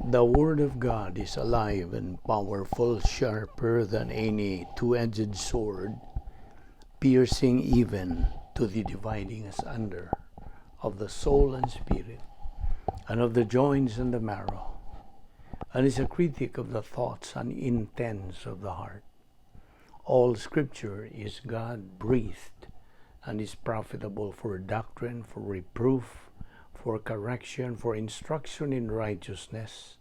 The Word of God is alive and powerful, sharper than any two-edged sword, piercing even to the dividing asunder of the soul and spirit, and of the joints and the marrow, and is a critic of the thoughts and intents of the heart. All Scripture is God breathed and is profitable for doctrine, for reproof, for correction, for instruction in righteousness,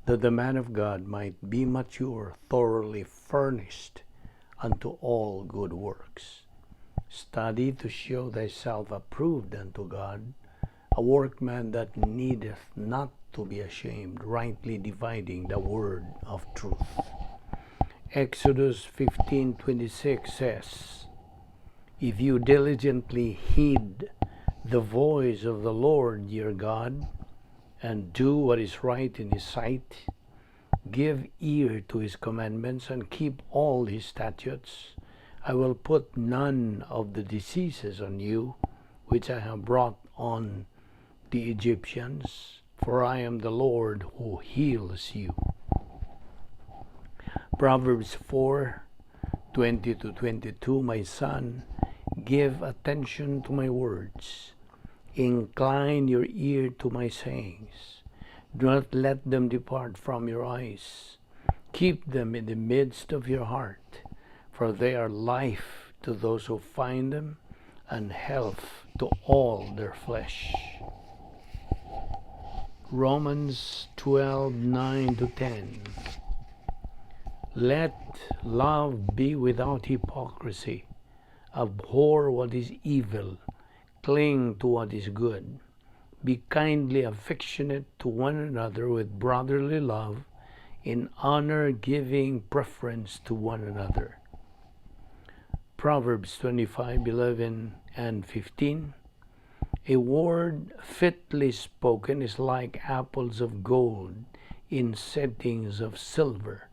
that the man of God might be mature, thoroughly furnished unto all good works. Study to show thyself approved unto God, a workman that needeth not to be ashamed, rightly dividing the word of truth. Exodus 15:26 says, "If you diligently heed the voice of the Lord your God, and do what is right in his sight, give ear to his commandments, and keep all his statutes, I will put none of the diseases on you which I have brought on the Egyptians, for I am the Lord who heals you." Proverbs 4:20 to 22, "My son, give attention to my words. Incline your ear to my sayings. Do not let them depart from your eyes. Keep them in the midst of your heart, for they are life to those who find them and health to all their flesh." Romans 12:9 to 10. "Let love be without hypocrisy. Abhor what is evil, cling to what is good. Be kindly affectionate to one another with brotherly love, in honor giving preference to one another." Proverbs 25:11 and 15. "A word fitly spoken is like apples of gold in settings of silver.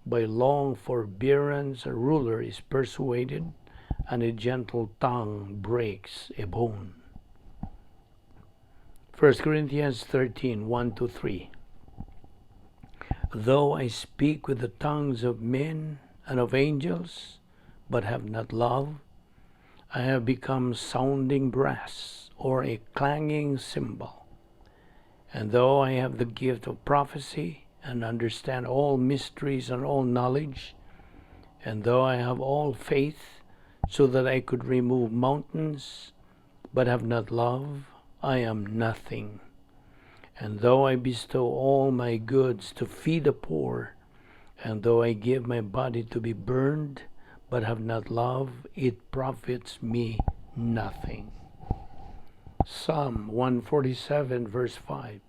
By long forbearance a ruler is persuaded, and a gentle tongue breaks a bone." 1 Corinthians 13:1 to 3. "Though I speak with the tongues of men and of angels, but have not love, I have become sounding brass or a clanging cymbal. And though I have the gift of prophecy and understand all mysteries and all knowledge, and though I have all faith so that I could remove mountains, but have not love, I am nothing. And though I bestow all my goods to feed the poor, and though I give my body to be burned, but have not love, it profits me nothing." Psalm 147 verse 5.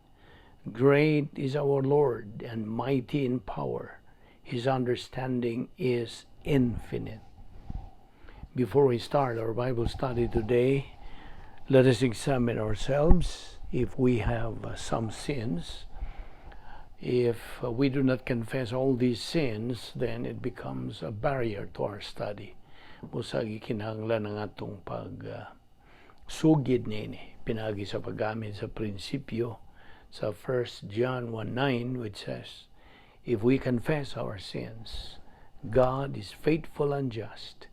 "Great is our Lord and mighty in power. His understanding is infinite." Before we start our Bible study today, let us examine ourselves if we have some sins. If we do not confess all these sins, then it becomes a barrier to our study. Busa gikinahanglan ang atong pag sugid niini pinaagi sa paggamit sa prinsipyo sa 1 John 1:9, which says, "If we confess our sins, God is faithful and just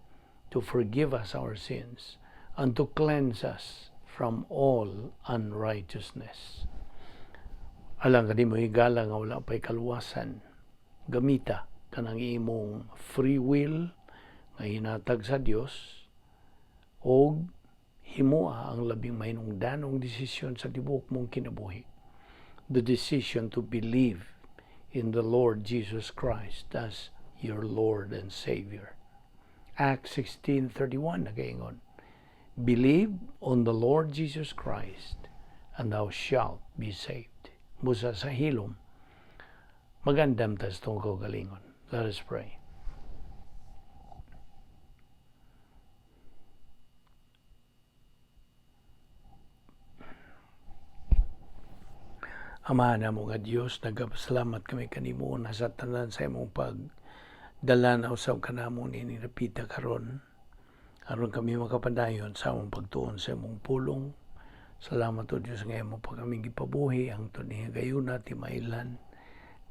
to forgive us our sins and to cleanse us from all unrighteousness." Alang kanimo higala nga wala pa'y kaluwasan, gamita kanang imong free will nga hinatag sa Dios og himoa ang labing mahinungdanong desisyon sa tibuok mong kinabuhi. The decision to believe in the Lord Jesus Christ as your Lord and Savior. Acts 16:31 nagaingon, "Believe on the Lord Jesus Christ and thou shalt be saved." Busa sa hilom, magandam ta sa atong kaugalingon. Let us pray. Ama namo nga Dios, nagapasalamat kami kanimo na sa tanan sa imong pagdala na usab kanamo niini napita karon aron kami makapadayon sa among pagtuon sa imong pulong. Salamat, O Diyos, nga imo pa kaming gipabuhi hangtod ni gayuna, timailhan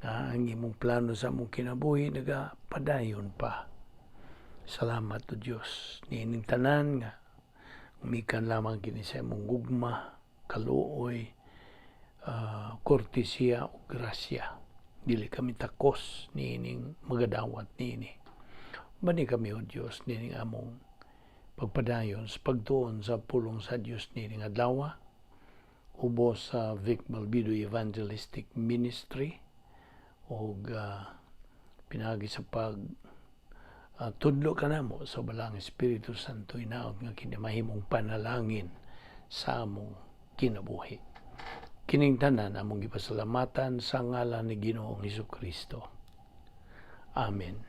nga ang imong plano sa among kinabuhi nagapadayon pa. Salamat, O Diyos, niining tanan nga umikan lamang kini sa imong gugma, kaluoy, kortesiya ug grasya. Dili kami takos niining magadawat niini. Bani kami, O Diyos, niining among pagpadayon sa pagtuon sa pulong sa Dios niining adlaw ubos sa Vic Balbido Evangelistic Ministry ug pinaagi sa pag tudlo kanamo sa Balaang Espiritu Santo, hinaot nga kini mahimong panalangin sa among kinabuhi. Kining tanan among gipasalamatan sa ngalan ni Ginoong Kristo. Amen.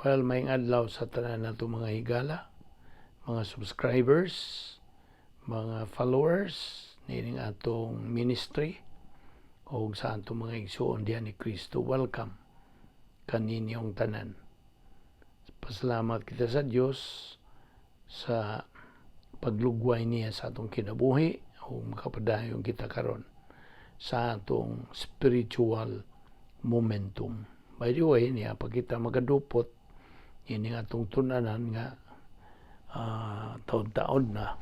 Well, maayong adlaw sa tanan nato mga higala, mga subscribers, mga followers nining atong ministry o sa atong mga igsuon diha ni Kristo. Welcome kaninyong tanan. Pasalamat kita sa Dios sa paglugway niya sa atong kinabuhi o makapadayon kita karon sa atong spiritual momentum. By the way, niya pa kita magadupot ini atong tunanan nga taon-taon na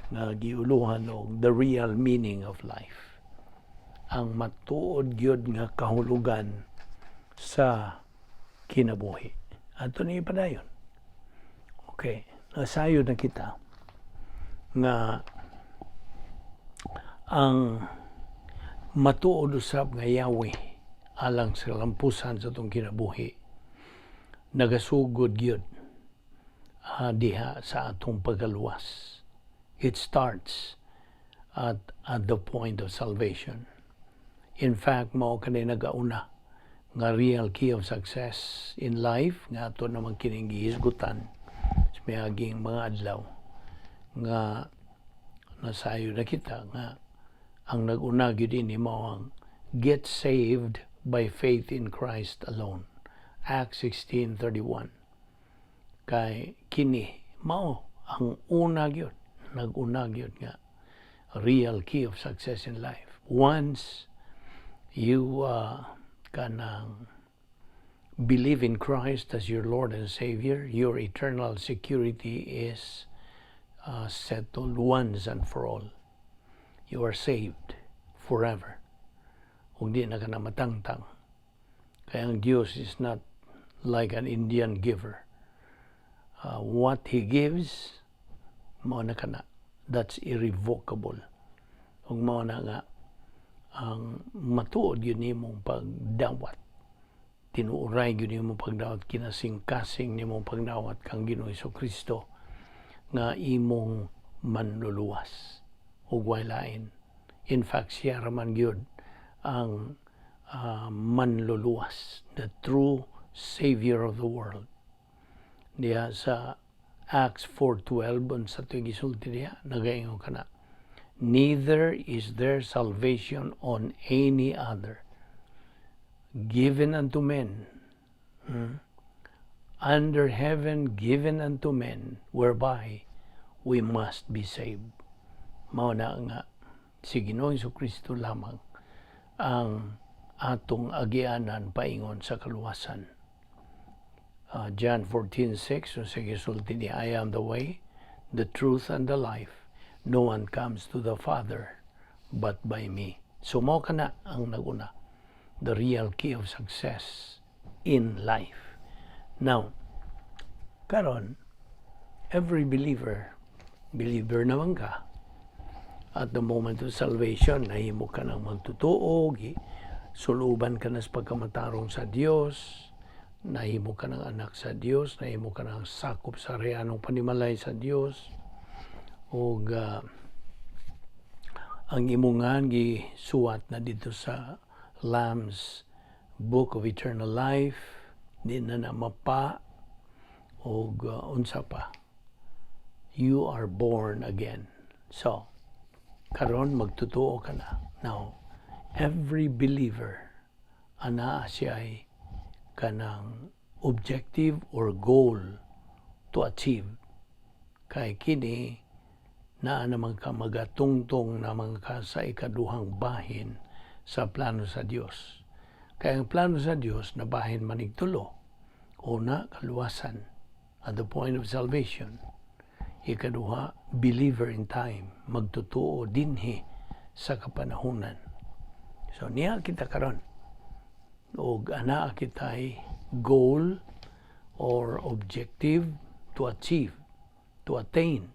nga giuluhan og the real meaning of life. Ang matuod gyud nga kahulugan sa kinabuhi. Ato ni padayon. Okay, nasayod na kita nga ang matuod usab nga Yahweh alang sa lampusan sa atong kinabuhi nagasugod gyud diha sa atong pagkaluwas. It starts at the point of salvation. In fact, mao kani nagauna nga real key of success in life nga ato naman kining gihisgutan sa miaging mga adlaw nga nasayo na kita nga ang nag-una gyud ini mao ang get saved by faith in Christ alone. Acts 16:31. Kay kini mao ang una gyud, nag-una gyud nga real key of success in life. Once you kanang believe in Christ as your Lord and Savior, your eternal security is settled once and for all. You are saved forever. Ug di na ka na matangtang. Kaya ang Diyos is not like an Indian giver. What He gives, mao na kana. That's irrevocable. Ug mao na nga ang matuod gyud nimong pagdawat, tinuoray gyud nimong pagdawat, kinasing-kasing nimong pagdawat kang Ginoong Kristo nga imong manluluwas ug way lain. In fact, siya raman gyud ang manluluwas, the true savior of the world. Diha sa Acts 4:12, unsa to'y gisulti diha, nagaingon kana, "Neither is there salvation on any other given unto men under heaven given unto men whereby we must be saved." Mao na nga si Ginoong Kristo lamang ang atong agianan paingon sa kaluwasan. John 14:6, so gisulti niya, "I am the way, the truth, and the life. No one comes to the Father but by me." So mao kana ang naguna, the real key of success in life. Now, karon, every believer, believer naman ka, at the moment of salvation, nahimo ka ng magtotoo, suluban ka na sa pagkamatarong sa Dios, nahimo ka ng anak sa Dios, nahimo ka ng sakop sa reanong panimalay sa Dios, ug ang imong ngan gisuwat na dito sa Lamb's Book of Eternal Life, di na na mapa, ug unsa pa. You are born again. So, karon magtotoo ka na. Now, every believer anaa siya ay kanang objective or goal to achieve. Kay kini Naa naman ka, magatungtong naman ka sa ikaduhang bahin sa plano sa Dios. Kaya ang plano sa Dios na bahin manig tulo. Una, kaluwasan at the point of salvation. Ikaduha, believer in time, magtutuo dinhi sa kapanahunan. So niya kita karon. Og ana kitay goal or objective to achieve, to attain.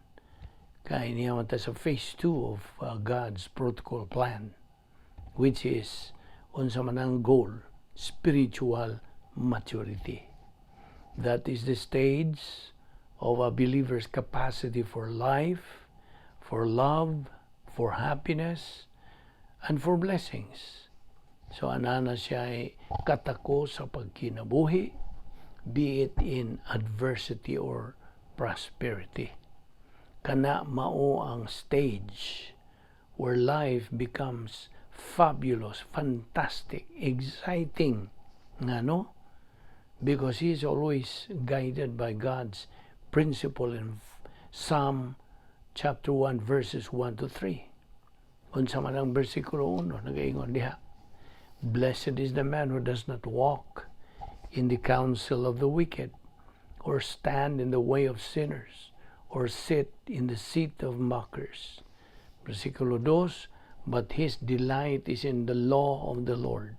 Kaya niya man ta sa phase 2 of God's protocol plan, which is unsa man ang goal, spiritual maturity. That is the stage of a believer's capacity for life, for love, for happiness, and for blessings. So ana na siya ay katako sa pagkinabuhi, be it in adversity or prosperity. Kana mao ang stage where life becomes fabulous, fantastic, exciting. Ngano? Because he is always guided by God's principle in Psalm chapter 1 verses 1 to 3. Unsa man ang versikulo 1 nagaingon diha? "Blessed is the man who does not walk in the counsel of the wicked, or stand in the way of sinners, or sit in the seat of mockers." Versikulo 2, "But his delight is in the law of the Lord,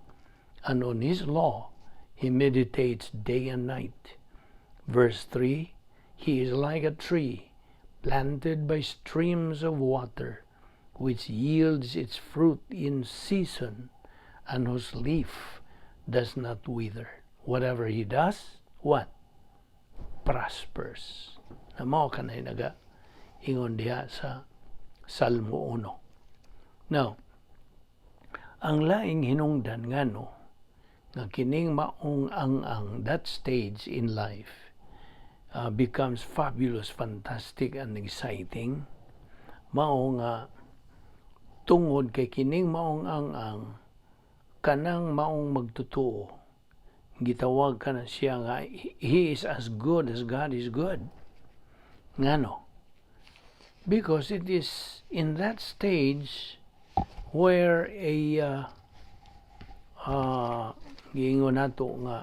and on his law he meditates day and night." Verse 3, "He is like a tree planted by streams of water, which yields its fruit in season, and whose leaf does not wither. Whatever he does," what? "Prospers." Na mao kanay naga ingon diha sa Salmo 1. Now, ang laing hinungdan ngano nga kining maong ang that stage in life becomes fabulous, fantastic, and exciting, mao nga tungod kay kining maong ang kanang maong magtutuo, gitawag ka na siya nga he is as good as God is good. Ngano? Because it is in that stage where a giingon nato nga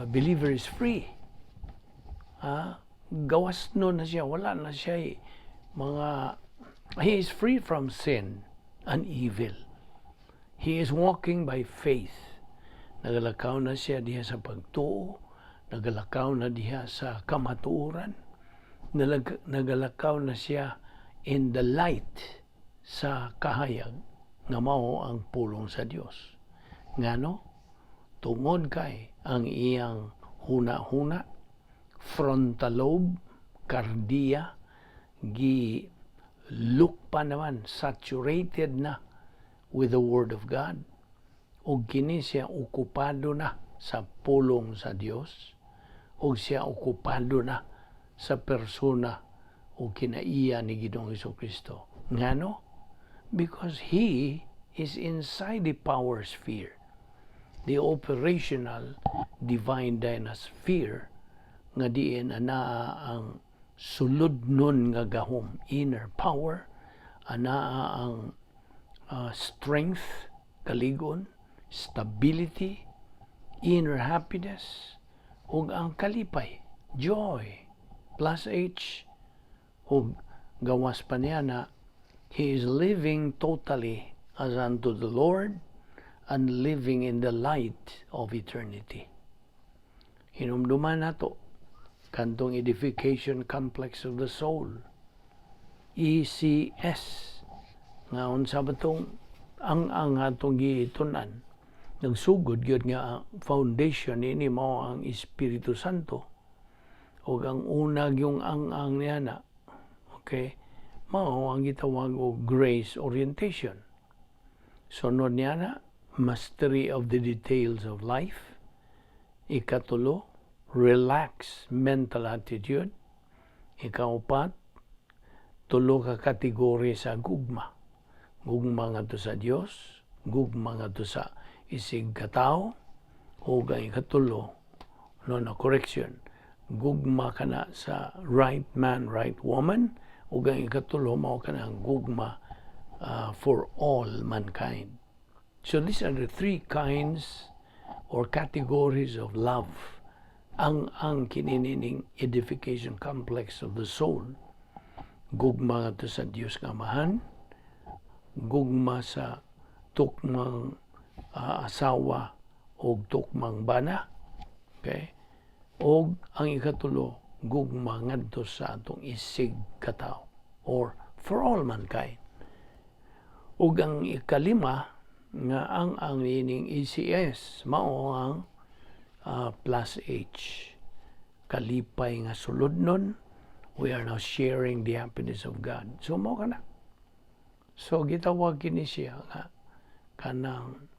believer is free. Gawas no na siya, wala na siya mga, he is free from sin and evil. He is walking by faith. Nagalakaw na siya diha sa pagtuo, nagalakaw na diha sa kamatuoran, nagalakaw na siya in the light sa kahayag nga mao ang pulong sa Dios. Ngano? Tungod kay ang iyang huna-huna, frontal lobe, kardiya, gi look pa naman, saturated na with the Word of God. Ug kini siya okupado na sa pulong sa Dios, ug siya okupado na sa persona o kinaiya ni Ginoong Kristo. Ngano? Because he is inside the power sphere, the operational divine dynasphere nga diin anaa ang suludnon nga gahom, inner power, anaa ang strength, kaligon, stability, inner happiness, ug ang kalipay, joy, plus H, ug gawas pa niya na he is living totally as unto the Lord and living in the light of eternity. Hinumduman nato kantong edification complex of the soul, ECS, nga unsa ba tong ang atong giitunan? Nagsugod gyud nga ang foundation ini mao ang Espiritu Santo, ug ang una yung ang niya na, okay, mao ang gitawag og grace orientation. Sunod niya na, mastery of the details of life. Ikatulo, relax mental attitude. Ikaupat, tulo ka kategorya sa gugma: gugma ngadto sa Dios, gugma ngadto sa isig katawo, ug ang ikatulo, no, correction, gugma kana sa right man, right woman. Ug ang ikatulo mao kanang gugma for all mankind. So these are the three kinds or categories of love ang kinining edification complex of the soul: gugma ngadto sa Dios nga Amahan, gugma sa tukmang asawa o tukmang bana, okay, og ang ikatulo, gugma ngadto sa atong isig katawo or for all mankind. Ug ang ikalima nga ang nining ECS mao ang plus H, kalipay nga suludnon. We are now sharing the happiness of God. So mao kana. So gitawag kini siya nga kanang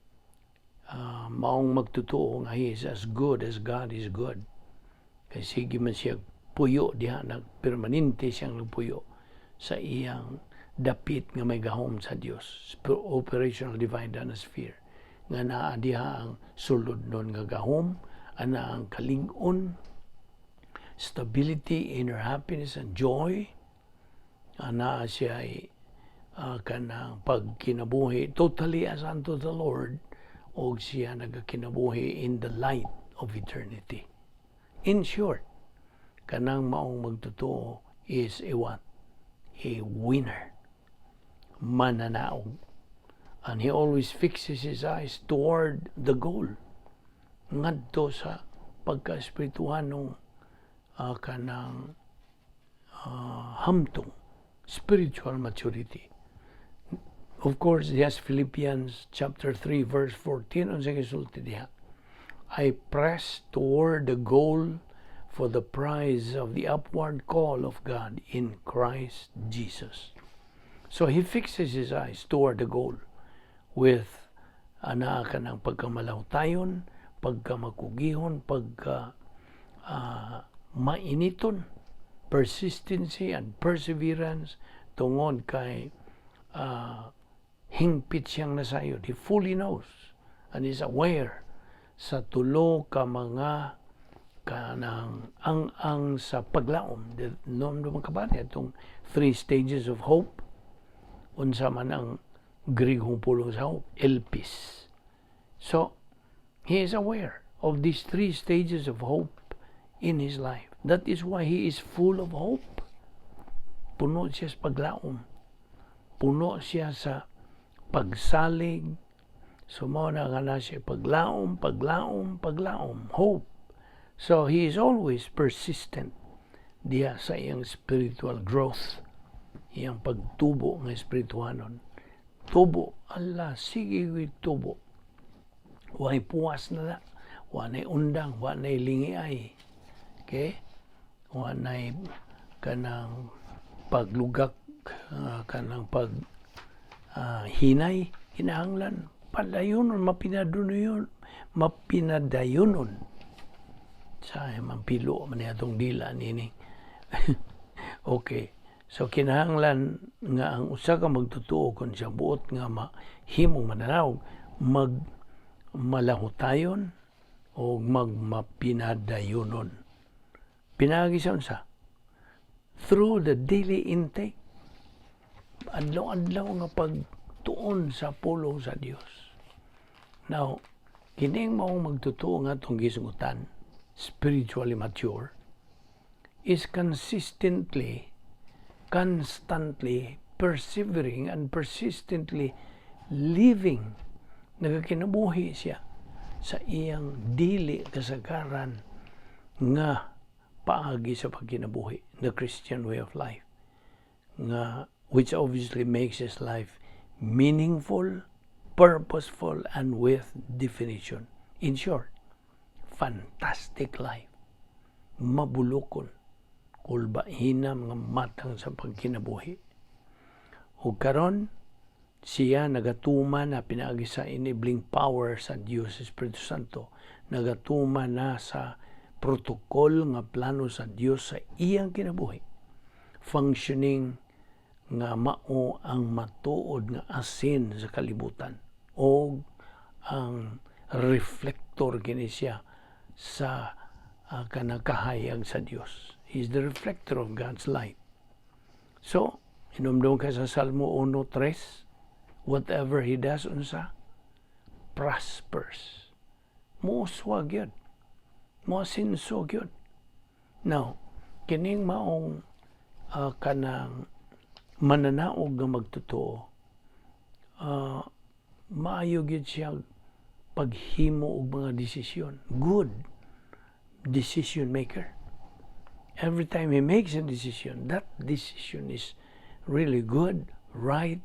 maong magtutuo nga he is as good as God is good. Kay sige man siya puyo diha, nagpermanente siyang nagpuyo sa iyang dapit nga may gahom sa Dios, operational divine sphere, nga naa diha ang suludnon nga gahom, ana ang kalig-on, stability, inner happiness and joy. Ana siya ay kanang pagkinabuhi totally as unto the Lord, og siya nagakinabuhi in the light of eternity. In short, kanang maong magtotoo is a what? A winner. Mananaog. And he always fixes his eyes toward the goal. Ngadto sa pagka-espirituhanong kanang hamtong, spiritual maturity. Of course, yes, Philippians chapter 3 verse 14, unsa gisulti diha? "I press toward the goal for the prize of the upward call of God in Christ Jesus." So he fixes his eyes toward the goal with anaa kanang pagkamalawtayon, pagkamakugihon, pagka mainiton, persistency and perseverance, tungod kay hingpit siyang nasayod. He fully knows and is aware sa tulo ka mga kanang ang sa paglaom. No naman kabati atong three stages of hope? Unsa man ang Grigong pulong sa hope? Elpis. So he is aware of these three stages of hope in his life. That is why he is full of hope. Puno siya sa paglaom, puno siya sa pagsalig. So mao na nga na siya paglaom, paglaom, paglaom, hope. So he is always persistent diha sa iyang spiritual growth, iyang pagtubo nga espirituhanon. Tubo, Allah, sige tubo. Way puwas na na. Wa na'y undang, wa na'y lingiay. Okay? Wa na'y kanang paglugak, kanang pag hinay, kinahanglan padayonon, mapinadunon, mapinadayonon sa mampilo man atong dila nini. Okay. So kinahanglan nga ang usa ka magtutuo, kon siya buot nga mahimong mananaog, mag malahutayon o magmapinadayonon. Pinaagi sa unsa? Through the daily intake. Adlaw-adlaw nga pagtuon sa pulong sa Dios. Now, kining maong magtutuo nga atong gisugutan, spiritually mature, is consistently, constantly persevering and persistently living. Nagakinabuhi siya sa iyang dili kasagaran nga paagi sa pagkinabuhi, the Christian way of life, nga which obviously makes his life meaningful, purposeful, and with definition. In short, fantastic life. Mabulokon, kulbahina mga matang sa pagkinabuhi. Ug karon siya nagatuma na pinaagi sa enabling power sa Dios Espiritu Santo, nagatuma na sa protocol nga plano sa Dios sa iyang kinabuhi. Functioning nga mao ang matuod nga asin sa kalibutan o ang reflector kini siya sa kanang kahayag sa Dios. He is the reflector of God's light. So, hinumdum ka sa Salmo 1:3, whatever he does, unsa? Prospers. Muuswag gyud. Moasenso gyud. Now, kining maong kanang mananaog nga magtotoo, maayo gyud siya paghimo og mga desisyon. Good decision maker. Every time he makes a decision, that decision is really good, right,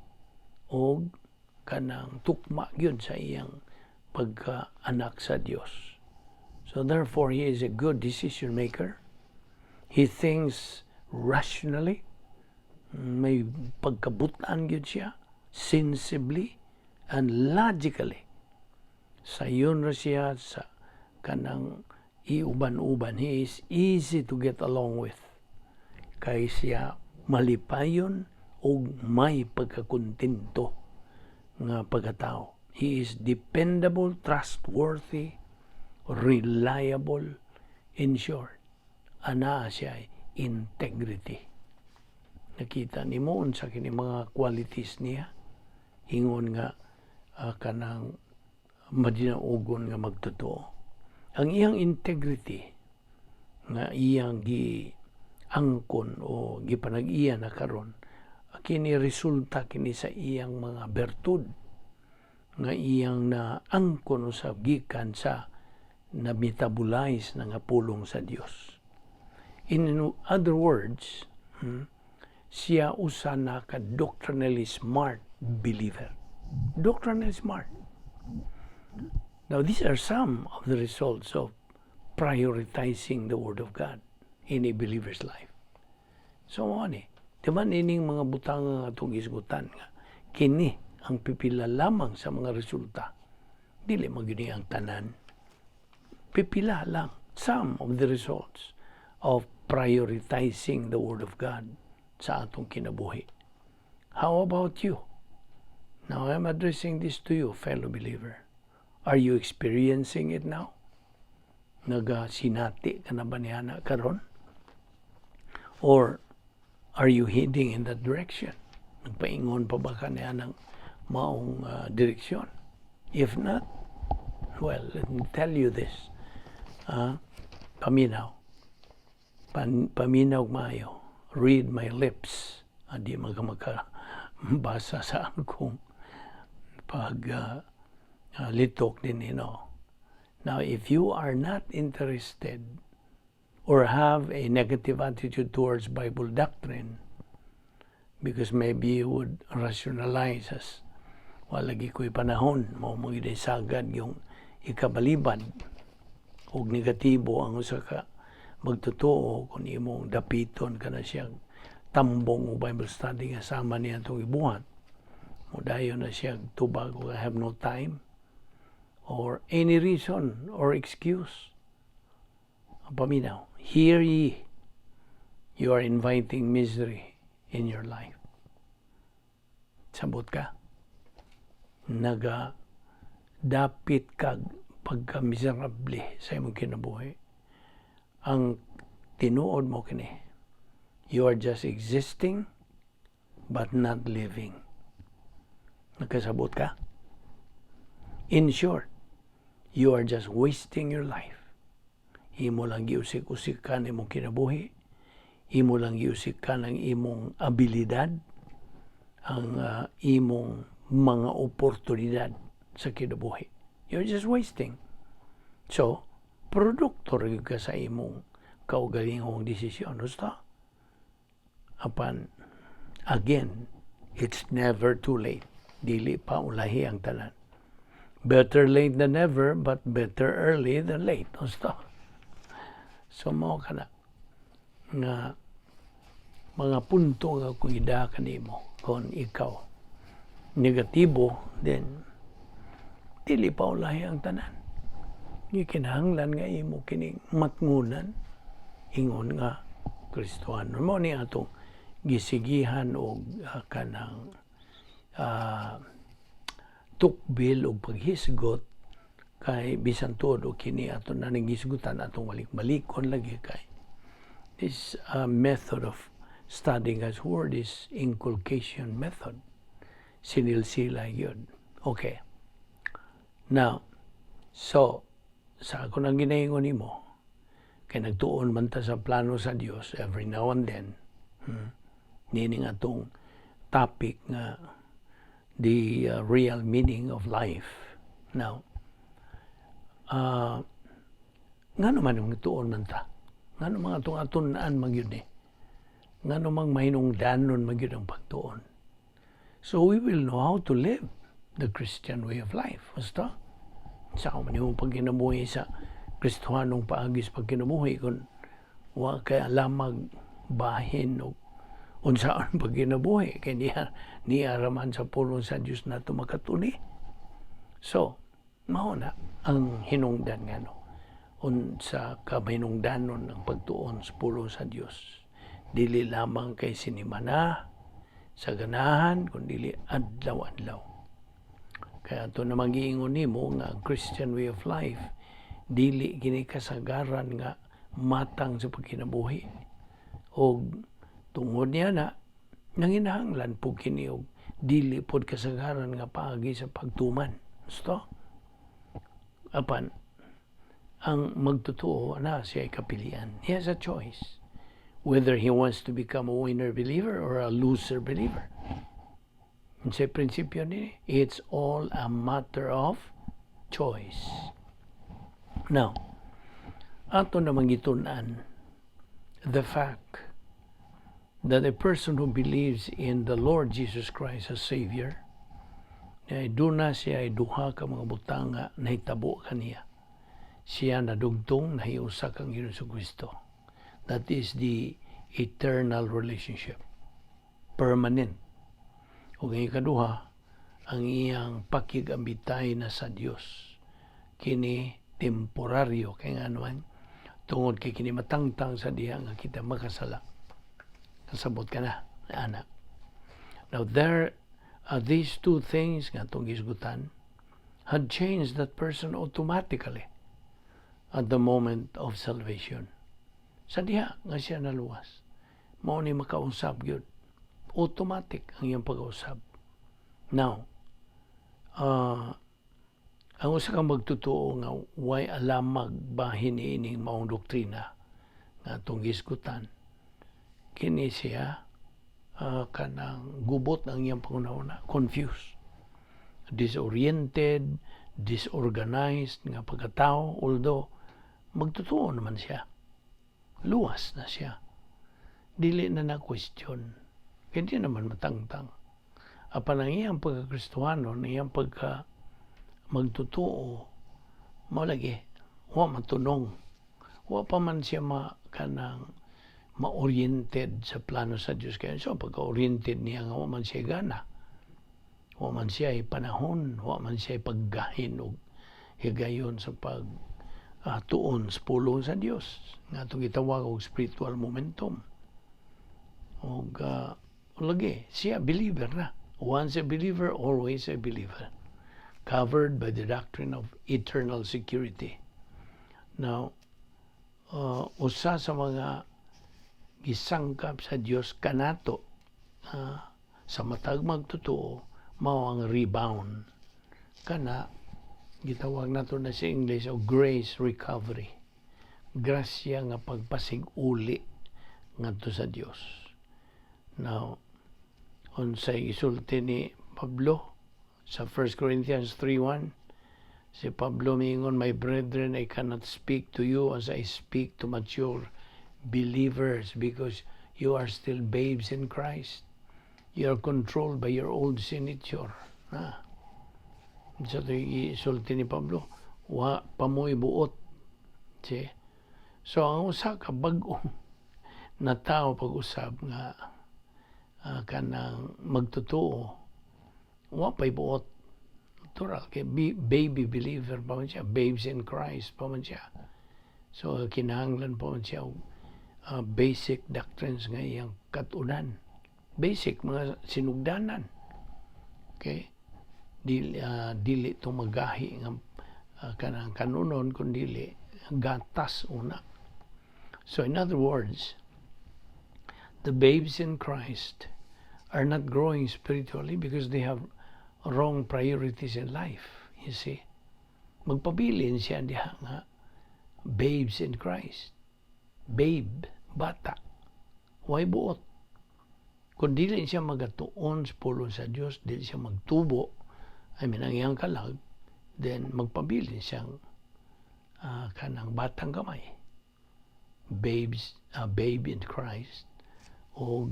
og kanang tukma gyud sa iyang pagka-anak sa Dios. So therefore, he is a good decision maker. He thinks rationally. May pagkabutan gyud siya, sensibly and logically. Sayon ra siya sa kanang iuban-uban. He is easy to get along with. Kay siya malipayon og may pagkakontento nga pagkatao. He is dependable, trustworthy, reliable. In short, anaa siya integrity. Nakita nimo unsa kini mga qualities niya? Ingon nga kanang madinaugon nga magtotoo. Ang iyang integrity nga iyang gi angkon o gipanag-iya na karon, kini resulta kini sa iyang mga bertud nga iyang na angkon usab gikan sa na metabolize na nga pulong sa Dios. In other words, siya usa na ka doctrinally smart believer. Doctrinally smart. Now, these are some of the results of prioritizing the Word of God in a believer's life. So, mao ni, di man ining mga butang nga atong hisgutan nga kini ang pipila lamang sa mga resulta. Dili man gyud ang tanan. Pipila lang, some of the results of prioritizing the Word of God sa atong kinabuhi. How about you? Now, I'm addressing this to you, fellow believer. Are you experiencing it now? Nagasinati ka na ba niya na karon? Or are you heading in that direction? Nagpaingon pa ba ka niya ng maong direksyon? If not, well, let me tell you this. Paminaw. Paminaw maayo. Read my lips. Di man ka makabasa sa akong pag litok din no. Now, if you are not interested or have a negative attitude towards Bible doctrine, because maybe you would rationalize as wala lagi ko'y panahon, mao mo sagad yung ikabalibad og negatibo ang usa ka magtotoo kung imong dapiton ka na siya tambong o Bible study nga sama niya itong ibuhat, mudayon na siya tubag og "I have no time" or any reason or excuse. Ang paminaw, hear ye, you are inviting misery in your life. Sabot ka? Naga dapit kag pagka-miserable sa imong kinabuhi. Ang tinuod mo kini, you are just existing but not living. Nagkasabot ka? In short, you are just wasting your life. Imo lang giusik-usikan imong kinabuhi. Imo lang giusikan ang imong abilidad, ang imong mga oportunidad sa kinabuhi. You're just wasting. So, produkto rin ka sa imong kaugalingong desisyon. Gusto? Apan, again, it's never too late. Dili pa ulahi ang tanan. Better late than never, but better early than late. Gusto? So, mao ka na nga mga punto nga kung ida kanimo, kung ikaw negatibo, then dili pa ulahi ang tanan. Gikinahanglan nga imo kining matngunan ingon nga Kristohano. Mao ni atong gisigihan og kanang tukbil og paghisgot kay bisan tuod og kini ato na ning gisgutan, atong balik-balikon lagi kay this method of Studying God's Word is inculcation method. Sinilsila yun. Okay. Now, so, sa ako nang ginaingon nimo, kay nagtuon man ta sa plano sa Dios every now and then. Nining atong topic nga the real meaning of life. Now, ngano man ang tuon man ta? Ngano mga atong atun-an man gyud ni? Ngano mang mahinungdanon man gyud ang pagtuon? So we will know how to live the Christian way of life. Basta, sa man yung pagkinabuhi sa Kristohanong paagi sa pagkinabuhi kung wa kay alamag bahin o unsaon pagkinabuhi kay niya raman sa pulong sa Dios nato makatuni. So, mao na ang hinungdan nga no unsa ka mahinungdanon ang pagtuon sa pulong sa Dios. Dili lamang kay sinimana sa ganahan, kundi adlaw-adlaw. Kaya ito namang giingon nimo nga ang Christian way of life dili kini kasagaran nga matang sa pagkinabuhi. Og tungod niya na nanginahanglan po kini og dili pod kasagaran nga paagi sa pagtuman. Gusto? Apan ang magtotoo na siya ay kapilian. He has a choice whether he wants to become a winner believer or a loser believer. Sa prinsipyo ni, it's all a matter of choice. Now, ato namang gitun-an the fact that a person who believes in the Lord Jesus Christ as Savior, ay duna siya ay duha ka mga butang nga nahitabo kaniya. Siya nadugtong nahiusa kang Ginoong Kristo. That is the eternal relationship. Permanent. Ug ang ikaduha, ang iyang pakigambitay na sa Dios. Kini temporaryo kay ngano man tungod kay kini matangtang sa diha nga kita makasala. Kasabot ka na, ana. Now there are these two things nga atong gisgutan had changed that person automatically at the moment of salvation. Sa diha nga siya naluwas, mao ni makausab gyud. Automatic ang iyang pag-usab. Now, ang usa ka magtotoo nga way alamag bahin ining maong doktrina nga atong gisgutan, kini siya kanang gubot ang iyang panghuna-huna, confused, disoriented, disorganized nga pagkatao, although magtotoo naman siya. Luwas na siya. Dili na na question. Hindi naman matangtang. Apan ang iyang pagkakristuhano, ang iyang pagka magtotoo, mao lagi, wa matunong. Wa pa man siya ma, kanang ma-oriented sa plano sa Diyos. Kaya so, pagka-oriented niya nga wa man siya gana. Wa man siya panahon, wa man siya paggahin og higayon sa pag tuon sa pulong sa Dios. Nga itong gitawag og spiritual momentum. Og lagi, siya believer na. Once a believer, always a believer. Covered by the doctrine of eternal security. Now, usa sa mga gisangkap sa Dios kanato sa matag magtotoo mao ang rebound kana gitawag nato na sa English og grace recovery, grasya nga pagpasig-uli ngadto sa Dios. Now, unsay gisulti ni Pablo sa 1 Corinthians 3:1? Si Pablo miingon, "My brethren, I cannot speak to you as I speak to mature believers because you are still babes in Christ. You are controlled by your old sin nature." Na. Sa ito isulti ni Pablo, wa pa mo'y buot. See? So, ang usa ka bag-o na tao pag-usab nga kanang magtotoo, wa pa'y buot. Natural, kay baby believer pa man siya, babes in Christ pa man siya. So, kinahanglan pa man siya og basic doctrines nga iyang katunan. Basic, mga sinugdanan. Okay? Dili to magahi nga kanang kanunon, kundi gatas una. So in other words, The babes in Christ are not growing spiritually because they have wrong priorities in life. You see? Magpabilin siya diha nga babes in Christ. Babe, bata. Way buot. Kung dili siya magatuon sa pulong sa Dios, dili siya magtubo, I mean, ang iyang kalag, then magpabilin siyang kanang batang gamay. Babes, babe in Christ, o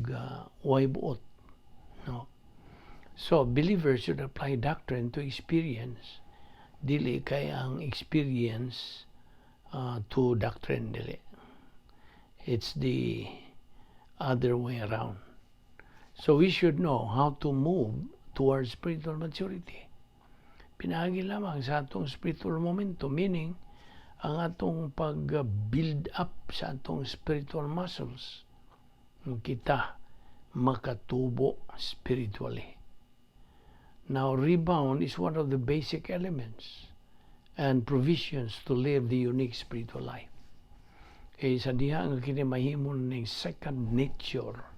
way buot. No? So, believers should apply doctrine to experience. Dili kay ang experience to doctrine, dili. It's the other way around. So we should know how to move towards spiritual maturity. Pinaagi lamang sa atong spiritual momentum, meaning ang atong pag-build up sa atong spiritual muscles, kita makatubo spiritually. Now, rebound is one of the basic elements and provisions to live the unique spiritual life. Kay sa diha nga kini mahimo ning second nature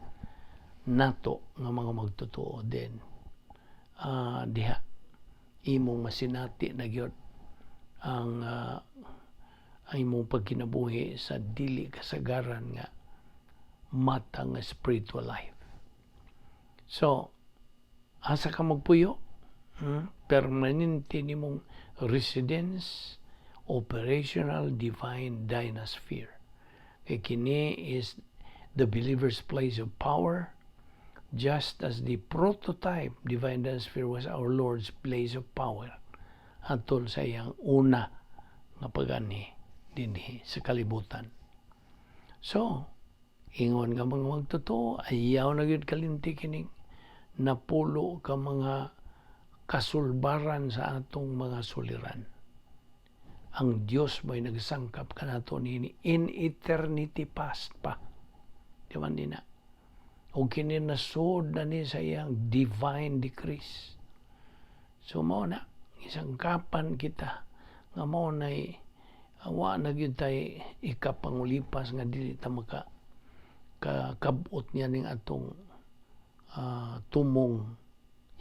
nato nga mga magtotoo, din diha imong masinati na gyud ang imong pagkinabuhi sa dili kasagaran nga mata nga spiritual life. So, asa ka magpuyo? Hmm? Permanente nimong residence, operational divine dynasphere. Kay kini is the believer's place of power, just as the prototype divine dynasphere was our Lord's place of power atol sa iyang una nga pag-anhi dinhi sa kalibutan. So, ingon nga mga magtotoo, ayaw na gyud kalimti kining napulo ka mga kasulbaran sa atong mga suliran. Ang Dios mo'y nagsangkap kanato nini in eternity past pa. Di man din na? O kini nasud na ni sa iyang divine decrees. So mao na, isangkapan kita nga mao na'y wa na gyud tay ikapangulipas nga dili ta maka kakabot niya ning atong tumong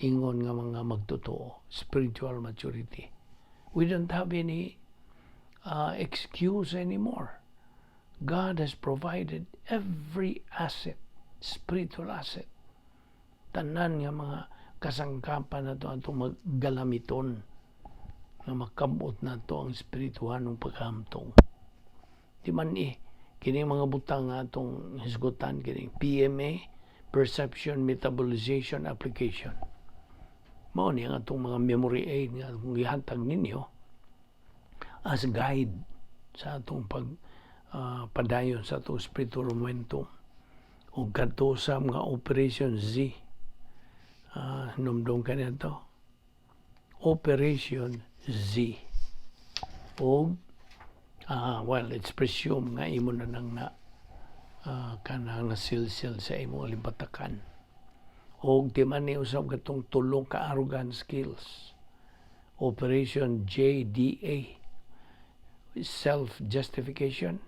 ingon nga mga magtotoo, spiritual maturity. We don't have any excuse anymore. God has provided every asset, spiritual asset. Tanan nga mga kasangkapan nato atong maggalamiton nga makabot nato ang espirituhanong paghamtong. Di man eh, kini mga butang nga atong hisgutan, kining PMA, perception, metabolization, application. Mao ni ang atong mga memory aid nga atong gihatag ninyo as guide sa atong pag padayon sa atong spiritual momentum ug kadto sa mga Operation Z. Numdum ka nito, Operation Z, ug well, it's presumed nga imo na nang na kanang nasilsil sa imong alimpatakan. Og di man ni usab katong tulong ka arrogant skills, Operation JDA, self-justification,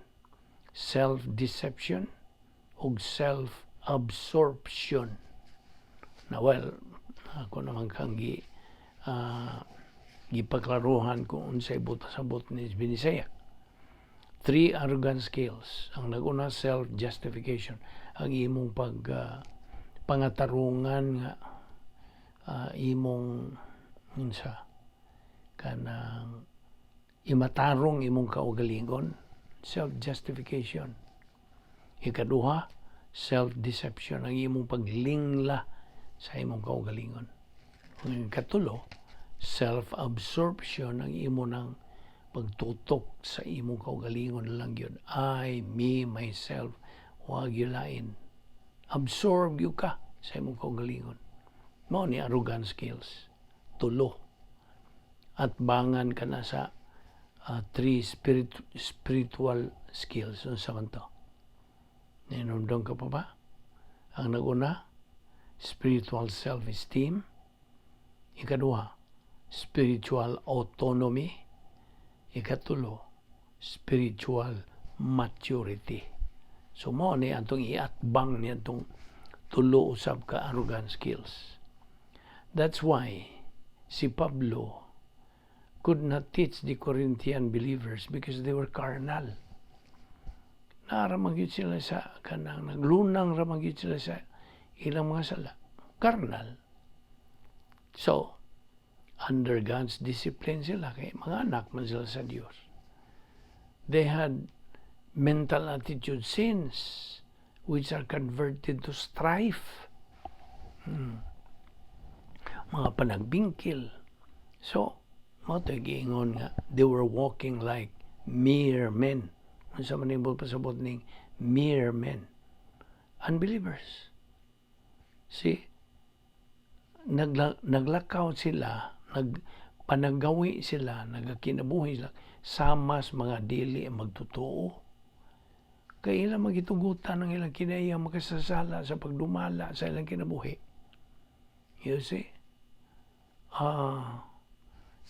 self-deception ug self-absorption. Na well, ako naman kang gipaklaruhan kung unsay buot sabot ni Binisaya. Three arrogant skills. Ang naguna, self-justification. Ang imong pag pangatarungan nga imong unsa kanang imatarong imong kaugalingon, self-justification. Ikaduha, self-deception, ang imong paglingla sa imong kaugalingon. Ang ikatulo, self-absorption, ang imo ng pagtutok sa imong kaugalingon lang yun. I, me, myself, wa gyud lain. Absorb gyud ka sa imong kaugalingon. Mao ni arrogant skills. Tulo. At bangan ka na sa three spiritual skills. Unsa man to? Ninumdum ka pa ba? Ang naguna, spiritual self-esteem. Ikaduha, spiritual autonomy. Ikatulo, spiritual maturity. So mao ni atong iatbang ni atong tulo usab ka arrogant skills. That's why si Pablo could not teach the Corinthian believers because they were carnal. Naa ra man gyud sila sa kanang naglunang ra man gyud sila sa ilang mga sala. Carnal. So, under God's discipline sila kay mga anak man sila sa Dios. They had mental attitude sins which are converted to strife. Mga panagbingkil. So, mao to giingon nga they were walking like mere men. Unsa man imong pasabot ning mere men? Unbelievers. See? Naglakaw sila, nagpanagawi sila, nagakinabuhi sila, samas mga dili magtotoo. Kay ilang magitugutan ang ilang kinaiya makasasala sa pagdumala sa ilang kinabuhi. You see?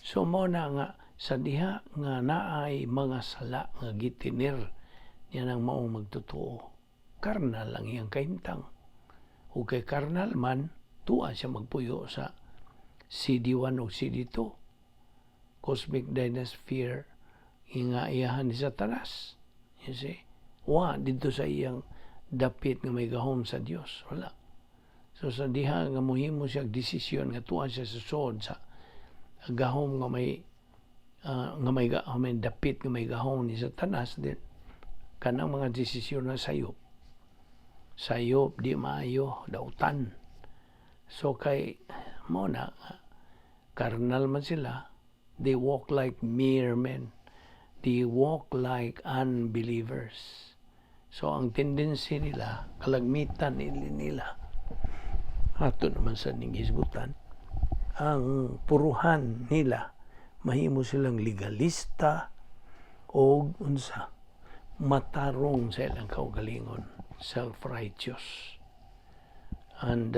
So mao na nga sa diha nga naay mga sala nga gitinir niya ng maong magtotoo. Karnal ang iyang kahimtang. O kay karnal man, tuwa siya magpuyo sa CD1 o CD2. Cosmic Dynasphere nga iyahan ni Satanas. You see? Wa didto sa iyang dapit nga may gahom sa Dios. Wala. So sa diha nga mohimo siya desisyon nga tuwa siya sa sod sa gahom nga may dapit nga may gahom ni Satanas din, kanang mga desisyon na sayop. Sayop, di maayo, dautan. So kay mao na karnal man sila, they walk like mere men. They walk like unbelievers. So ang tendency nila, kalagmitan nila, ato naman sa ning hisgutan, ang puruhan nila, mahimo silang legalista o unsa, matarong sa ilang kaugalingon, self-righteous. And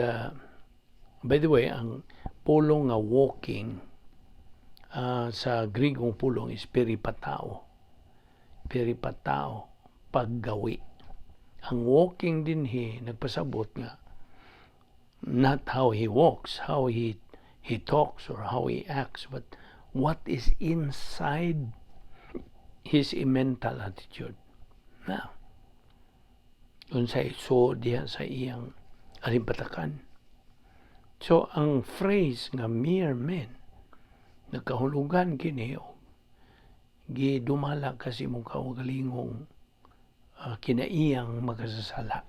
by the way, ang pulong nga walking sa Grigong pulong is peripatao. Peripatao, paggawi. Ang walking dinhi nagpasabot nga not how he walks, how he talks or how he acts, but what is inside his mental attitude. Now, unsay so diha sa iyang alimpatakan. So, ang phrase nga mere men, nagkahulugan kini og gidumala kasi mong kaugalingong kinaiyang makasasala.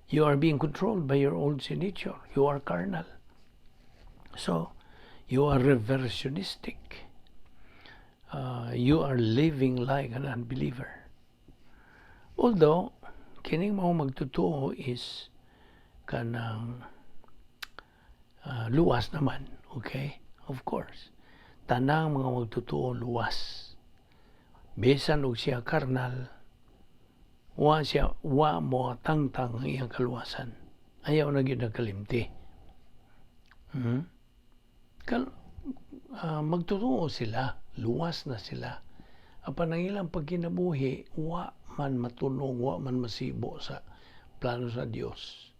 You are being controlled by your old sin nature. You are carnal. So, you are reversionistic. You are living like an unbeliever. Although, kining mao magtotoo is kanang luwas naman. Okay? Of course. Tanang mga magtotoo luwas. Bisan og siya karnal, wa siya wa mo tangtang ang iyang kaluwasan. Ayaw na gyud nagkalimti. Magtotoo sila, luwas na sila. Apan ang ilang pagkinabuhi, wa man matunong, wa man masibo sa plano sa Dios.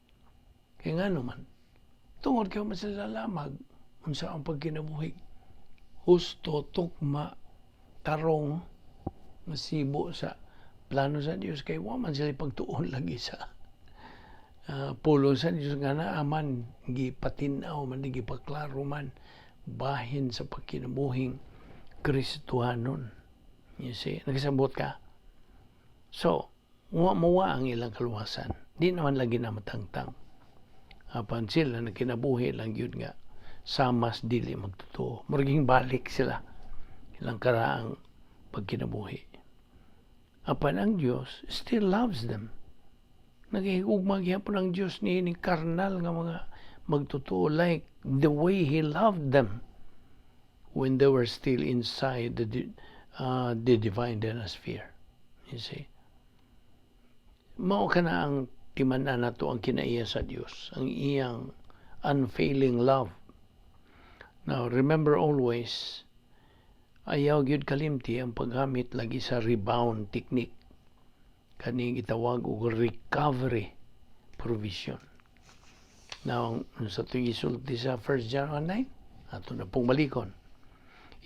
Kaya nga naman, tungod kay man sila lamag, unsa ang pagkinabuhi. Husto, tukma, tarong, masibo sa plano sa Dios kay wa man sila pagtuon lagi sa pulong sa Dios nga naa man gipatin-aw man, gipaklaro man bahin sa pagkinabuhing Kristohanon. You see, nagsabot ka? So, wa mowa ang ilang kaluwasan. Di naman lagi na matangtang. Apan sila nagkinabuhi lang yun nga samas dili magtotoo. Muraging balik sila ilang karaang pagkinabuhi. Apan ang Dios still loves them. Nagahigugma gihapon ang Dios ni karnal nga mga magtotoo like the way He loved them when they were still inside the divine sphere. You see? Mao kana ang timan-an nato ang kinaiya sa Dios, ang iyang unfailing love. Now, remember always, ayaw gyud kalimti ang paggamit lagi sa rebound technique. Kaning itawag og recovery provision. Now, sa itong isulti sa 1 John 1:9, ato na pong balikon.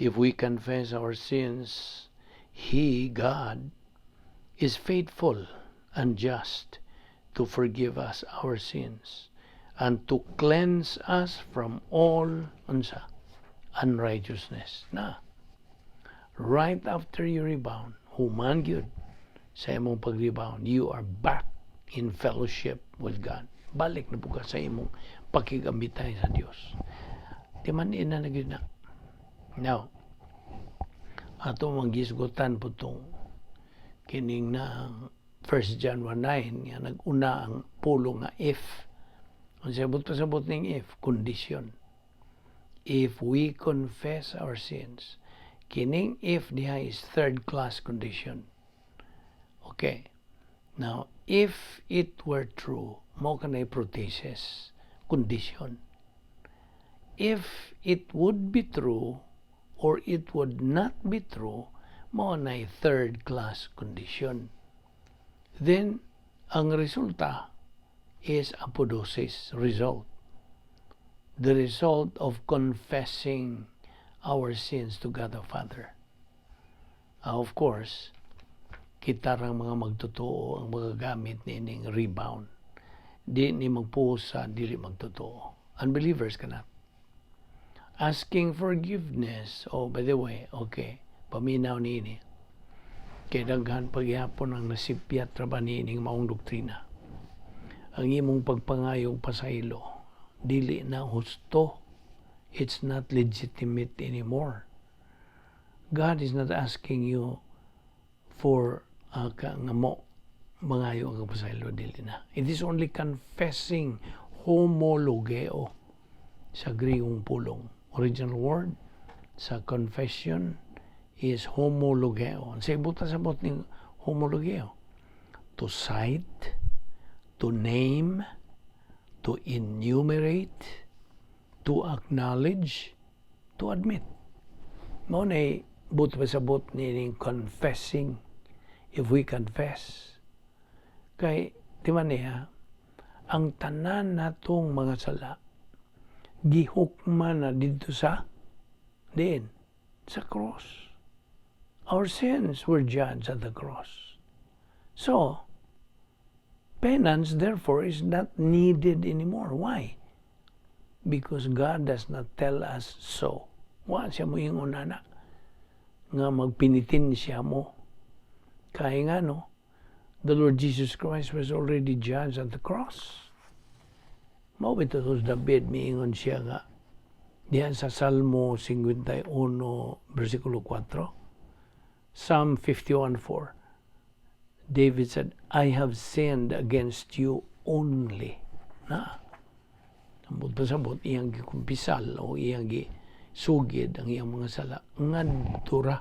If we confess our sins, He, God, is faithful and just to forgive us our sins and to cleanse us from all, unsa, unrighteousness. Na, right after you rebound, human gyud sa imong pag-rebound, you are back in fellowship with God. Balik na pud ka sa imong pakig-ambitay sa Dios. Di man ina na gyud na. Now, ato mang gisgutan pud tong kining na 1 John 1:9 nga nag-una ang pulong nga "if." Ang sabot pasabot ning "if," condition. If we confess our sins, kining "if" diha is third class condition. Okay. Now, if it were true, mao kanay protasis, condition. If it would be true or it would not be true, mao na third class condition. Then, ang resulta is apodosis, result. The result of confessing our sins to God the Father. Of course, kita rang mga magtotoo ang magagamit niining rebound. Di ni magpuos sa dili magtotoo. Unbelievers cannot. Asking forgiveness, oh, by the way, okay, paminaw niini. Kay daghan pagyapon ang nasipyat ra ba niining maong doktrina. Ang imong pagpangayong pasaylo, dili na husto. It's not legitimate anymore. God is not asking you for ka nga mo mangayo ang pasaylo, dili na. It is only confessing, homologeo sa Griegong pulong. Original word sa confession is homologeo. Ang sa ibot sabot ning homologeo? To cite, to name, to enumerate, to acknowledge, to admit. Mao na buot pasabot ni confessing, if we confess. Kay, di man niya, ang tanan natong mga sala, gihukman na didto sa diin, sa cross. Our sins were judged at the cross. So, penance, therefore, is not needed anymore. Why? Because God does not tell us so. Wa siya mo ingon na nga magpinitensya mo. Kaya nga, no, the Lord Jesus Christ was already judged at the cross. Mao bitaw to David miingon siya nga diyan sa Salmo 51 versikulo 4, Psalm 51:4, David said, "I have sinned against you only." Na. Ambot pasabot, iyang gikumpisal o iyang gisugid ang iyang mga sala ngadto ra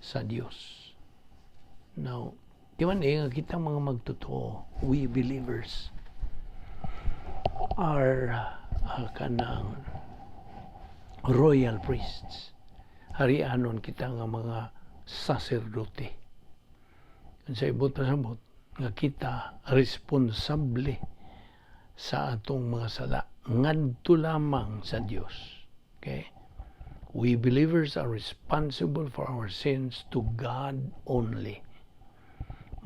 sa Dios. Now, di man eh, nga kitang mga magtotoo, we believers are kanang royal priests. Harianon kita nga mga saserdote. Sa ibot pasabot, nga kita responsable sa atong mga sala ngadto lamang sa Dios. Okay? We believers are responsible for our sins to God only.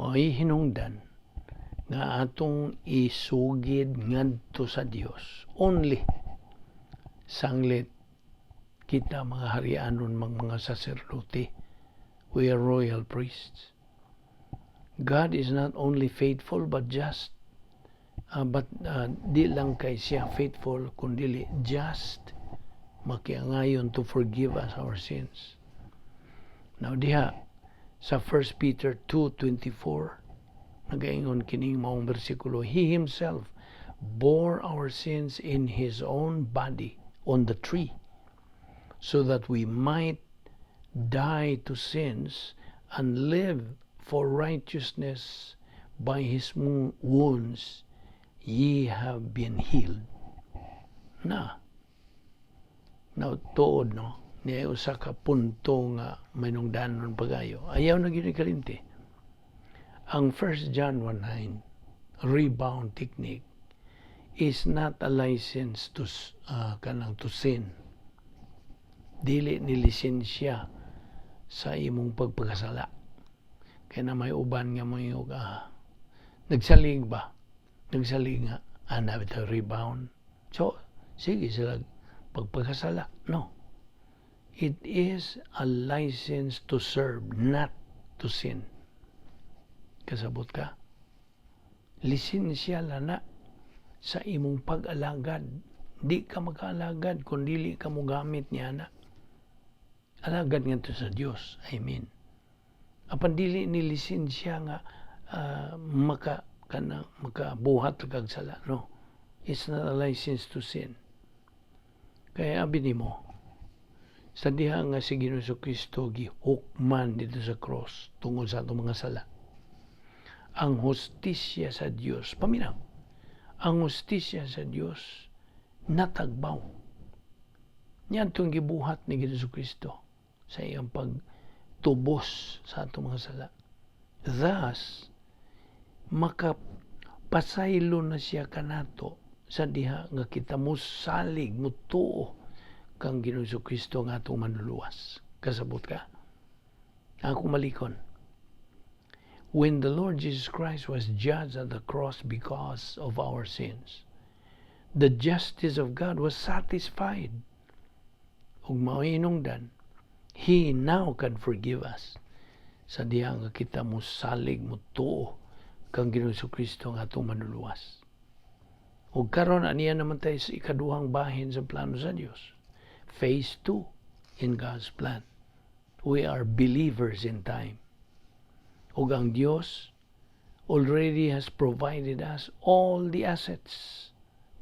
Mao'y hinungdan nga atong isugid ngadto sa Dios only. Sanglit kita mga harianon mga saserdote. We are royal priests. God is not only faithful but just. But di lang kay siya faithful kundi just, makiangayon to forgive us our sins. Now diha sa 1 Peter 2:24, nagaingon kining maong bersikulo, "He himself bore our sins in his own body on the tree so that we might die to sins and live for righteousness. By his wounds ye have been healed." Na. Now, tuod, no? Niya usa ka punto nga manungdanon pagayo. Ayaw na gyud kalimti. Ang 1 John 1:9 rebound technique is not a license to kanang to sin. Dili ni lisensya sa imong pagpakasala. Kaya na may uban nga mo yung nagsalig ba? Nagsalig nga, ana bitaw rebound. So, sige sila pagpakasala. No. It is a license to serve, not to sin. Kasabot ka? Lisensya lang na sa imong pag-alagad. Di ka makaalagad kung dili ka mogamit niya na. Alagad nga to sa Dios, I mean. Apan dili ni lisensya nga maka kana makabuhat kag sala, no. It's not a license to sin. Kaya abi nimo, sa diha nga si Ginoong Kristo gihukman dito sa cross tungod sa atong mga sala, ang hustisya sa Dios, paminaw, ang hustisya sa Dios natagbaw. Niadtong gibuhat ni Ginoong Kristo sa iyang pagtubos sa atong mga sala. Thus, makapasaylo na siya kanato sa diha nga kita mosalig, mutuo kang Ginoong Kristo nga atong manluluwas. Kasabot ka? Ako malikon. When the Lord Jesus Christ was judged at the cross because of our sins, the justice of God was satisfied. Ug mao'y hinungdan, He now can forgive us sa diha nga kita mosalig, mutuo kang Ginoong Kristo nga atong manluluwas. Ug karon aniya naman tayo sa ikaduhang bahin sa plano sa Dios. Phase 2 in God's plan. We are believers in time. Ug ang Dios already has provided us all the assets.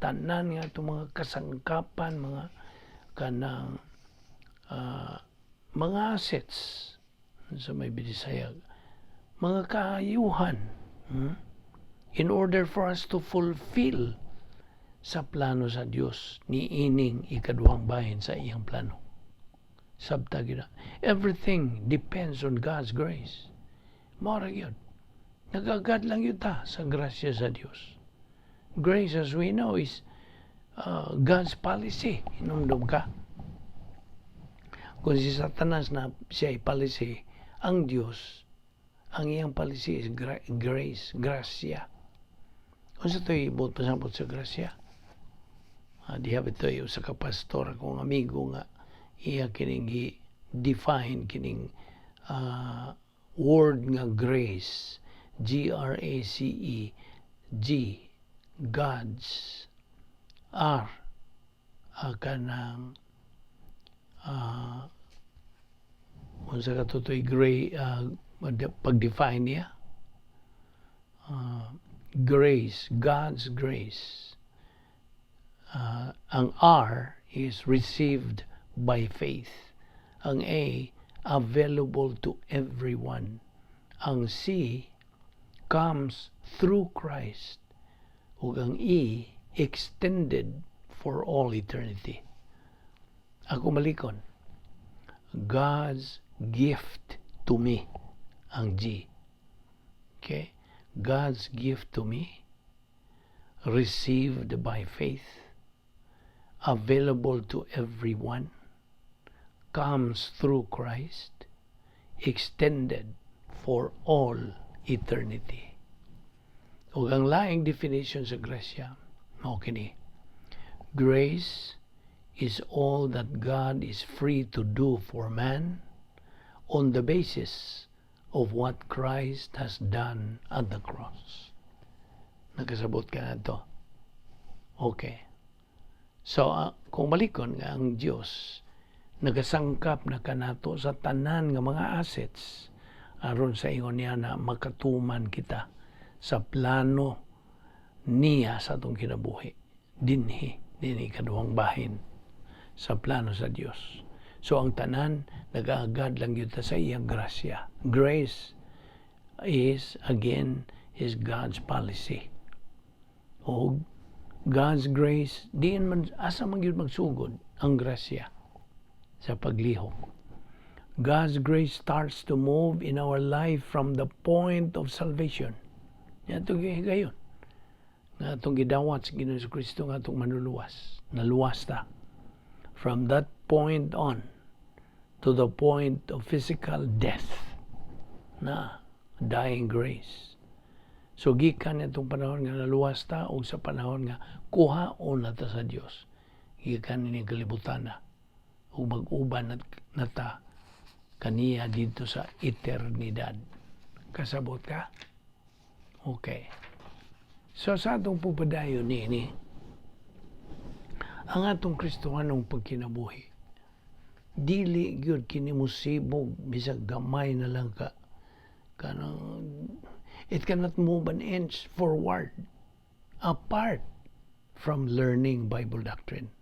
Tanan nga itong mga kasangkapan, mga kanang mga assets sa may Binisaya, mga kaayuhan, in order for us to fulfill sa plano sa Dios ni ining ikaduhang bahin sa iyang plano. Sabta gyud na. Everything depends on God's grace. Mao ra gyud. Nagagad lang yun ta sa grasya sa Dios. Grace, as we know, is God's policy. Hinumdum ka. Kung si Satanas na siya ay policy, ang Dios, ang iyang policy is grace, grasya. Unsa to'y buot pasabot sa grasya? Diha bito'y usa ka pastor akong amigo nga iya kining gi-define kining word nga grace, G R A C E, G, God's, R, kanang unsa ka to'y gray pag-define niya, grace, God's grace, ang R is received by faith, ang A, available to everyone, ang C, comes through Christ, ug ang E, extended for all eternity. Ako malikon, God's gift to me, ang G. Okay? God's gift to me, received by faith, available to everyone, comes through Christ, extended for all eternity. Ug ang laing definition sa grasya, mao kini. Grace is all that God is free to do for man on the basis of what Christ has done at the cross. Nakasabot ka na to. Okay. So, kung malikon nga ang Dios nagasangkap na kanato sa tanan nga mga assets aron sa ingon niya na makatuman kita sa plano niya sa atong kinabuhi dinhi dinhi kaduhang bahin sa plano sa Dios. So ang tanan nagaagad lang gyud ta sa iyang grasya. Grace is again is God's policy. O God's grace diin man asa man gyud magsugod ang grasya sa paglihok? God's grace starts to move in our life from the point of salvation. Yan itong higayon nga atong gidawat sa Ginoong Kristo nga atong manluluwas. Naluwas ta. From that point on to the point of physical death na dying grace. So gikan itong panahon nga naluwas ta o sa panahon nga kuhaon na ta sa Dios. Gikan ni kalibutan na ug mag-uban na ta kaniya didto sa eternidad. Kasabot ka? Okay. So sa atong pagpadayon niini, ang atong Kristohanong pagkinabuhi, dili gyud kini musibog bisag gamay na lang ka kanang, it cannot move an inch forward apart from learning Bible doctrine.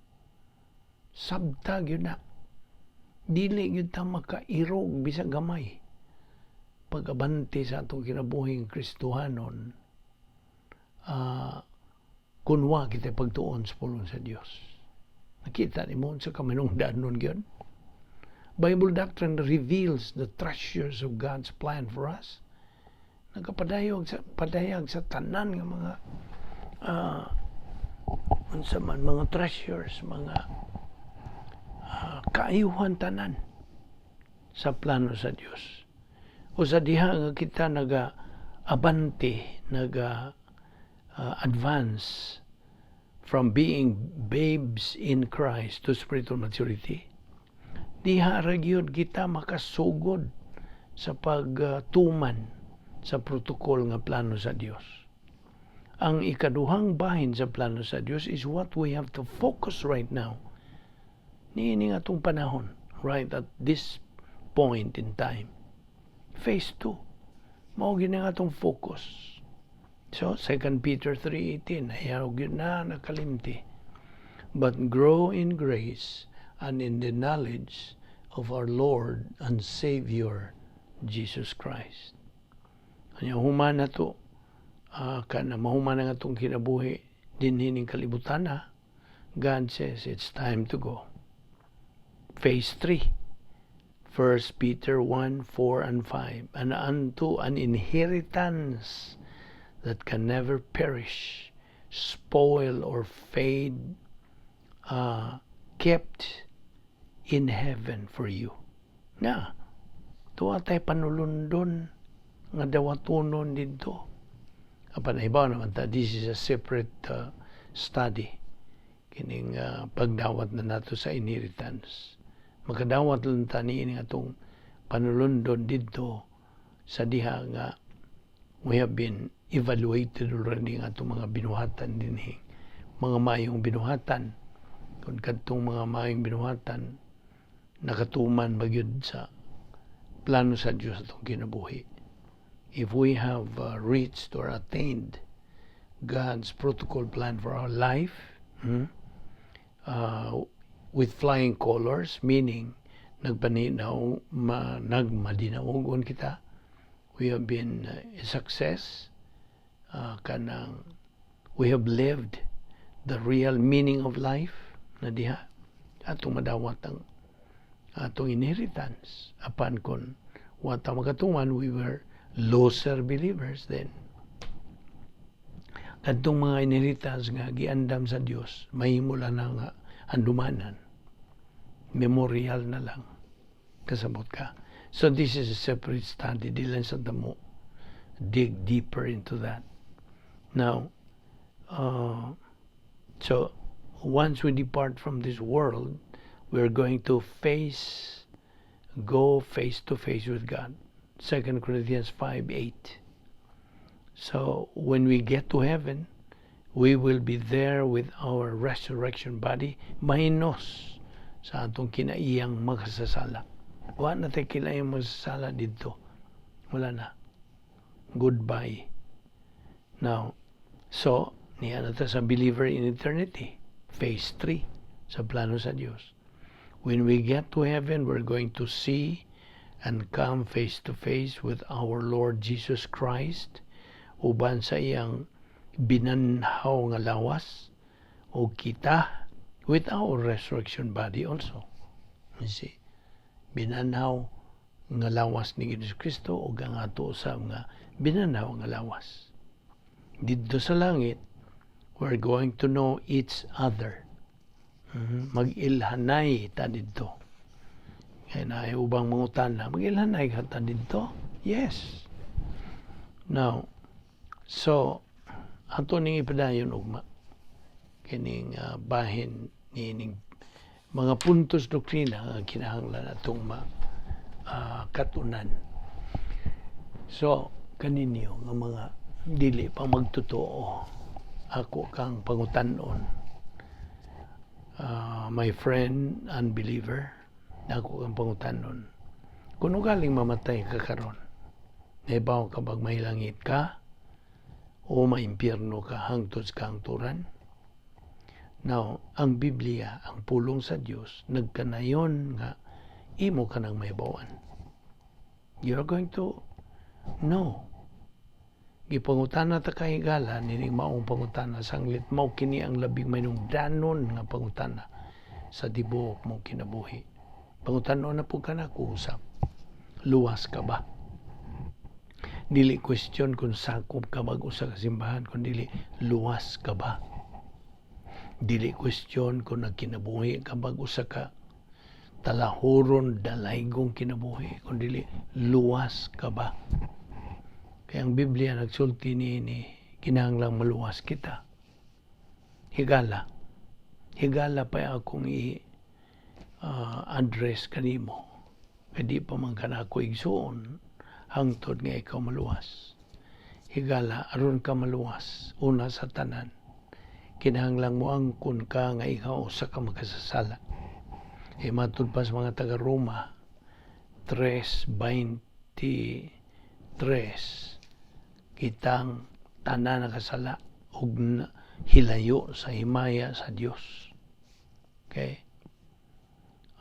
Sabta gyud na. Dili gyud ta makairog bisag gamay pag-abante sa atong kinabuhing Kristohanon kung wa kita pagtuon sa pulong sa Dios. Nakita nimo sa kamanungdanon gyud. Bible doctrine reveals the treasures of God's plan for us. Nagapadayag sa padayag sa tanan nga mga unsa man mga treasures, mga kaayuhan tanan sa plano sa Dios. O sa diha nga kita naga abante, naga advance from being babes in Christ to spiritual maturity, diha ra gyud kita makasugod sa pagtuman sa protocol nga plano sa Dios. Ang ikaduhang bahin sa plano sa Dios is what we have to focus right now. Niini nga atong panahon, right at this point in time. Phase 2. Mao gyud ang atong focus. So, 2 Peter 3:18, ayaw gyud na nakalimti. "But grow in grace and in the knowledge of our Lord and Savior, Jesus Christ." Kanya human na to, kana mahuman ang atong kinabuhi dinhi ning kalibutan na, God says it's time to go. Phase 3. 1 Peter 1, 4 and 5. "And unto an inheritance that can never perish, spoil, or fade, kept in heaven for you." Na, tuwa tay panulundon nga dawatonon didto. Apan ibaw naman ta, this is a separate study. Kining pagdawat na nato sa inheritance. Makadawat lang ta niini atong panulundon didto sa diha nga we have been evaluated already nga atong mga binuhatan dinhi. Mga maayong binuhatan. Kung kadtong mga maayong binuhatan, nakatuman ba gyud sa plano sa Dios atong kinabuhi. If we have reached or attained God's protocol plan for our life with flying colors, meaning nagpaninaw, nagmadinaugon kita, we have been a success, kanang we have lived the real meaning of life na diha, atong madawat ang atong inheritance. Apan kung wa ta makatuman, we were loser believers, then kadtong mga inheritance nga giandam sa Dios, mahimo lang na nga andumanan, memorial na lang. Kasabot ka? So this is a separate study. Di lang sa damo dig deeper into that now. So once we depart from this world, we're going to face go face to face with God. 2 Corinthians 5:8. So when we get to heaven, we will be there with our resurrection body minus sa atong kinaiyang makasasala. Wa na tay kinaiyang makasasala didto. Wala na. Goodbye. Now, so, niya na ta sa believer in eternity. Phase 3 sa plano sa Dios. When we get to heaven, we're going to see and come face to face with our Lord Jesus Christ uban sa iyang binanhaw nga lawas o kita with our resurrection body also. You see, binanhaw Nga lawas ni Ginoong Kristo ug ang ato usab nga binanhaw nga lawas. Didto sa langit, we're going to know each other. Mag-ilhanay ta didto. Kaya naay ubang mangutana, "Mag-ilhanay ka ta didto?" Yes. Now, so, ato ning ipadayon ugma kining bahin niining mga puntos doktrina nga kinahanglan atong ma katunan. So, kaninyo nga mga dili pa magtotoo, ako kang pangutanon. My friend, unbeliever, ako kang pangutanon. Kung ugaling mamatay ka karon, nahibaw ka bag mahilangit ka o maimpyerno ka hangtod sa kahangturan? Now, ang Biblia, ang pulong sa Dios, nagkanayon nga imo ka nang mahibawan. You're going to know. Gipangutana ta kahigala nining maong pangutana sanglit mao kini ang labing mahinungdanon nga pangutana sa tibuok mong kinabuhi. Pangutanon na pud ka nako usab. Luwas ka ba? Dili question kung sakop ka bag usa ka simbahan, kun dili luwas ka ba? Dili question kung nagkinabuhi ka bag usa ka talahuron dalaygong kinabuhi, kun dili luwas ka ba? Kaya ang Biblia nagsulti niini, kinahanglang maluwas kita. Higala. Higala pa akong i address kanimo. Kay di pa man kanako igsuon hangtod nga ikaw maluwas. Higala, aron ka maluwas, una sa tanan, kinahanglang moangkon ka nga ikaw usa ka makasasala. E matud pa sa mga taga Roma 3:23, kitang tanan nakasala ug hilayo sa himaya sa Dios. Okay?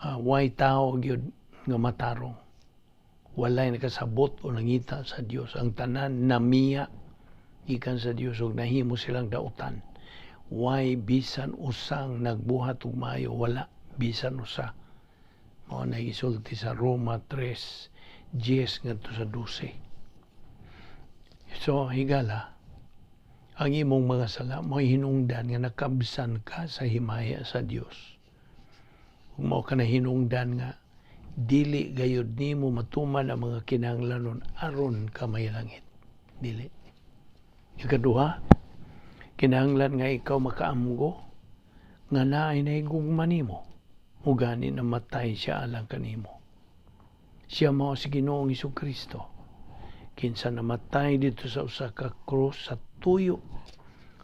Way tao gyud nga matarong. Walay nakasabot o nangita sa Dios. Ang tanan namiya gikan sa Dios ug nahimo silang dautan. Way bisan usang nagbuhat og maayo, wala bisan usa. Mao na gisulti sa Roma 3:10 ngadto sa 12. So higala, ang imong mga sala mo hinungdan nga nakabsan ka sa himaya sa Dios. Kung mao ka na hinungdan nga dili gayud nimo matuman ang mga kinahanglanon aron ka mahilangit. Dili. Ikaduha, kinahanglan nga ikaw makaamgo nga naay nahigugma nimo. Ug gani namatay siya alang kanimo. Siya mao si Ginoong Kristo. Kinsa namatay didto sa usa ka krus sa tuyo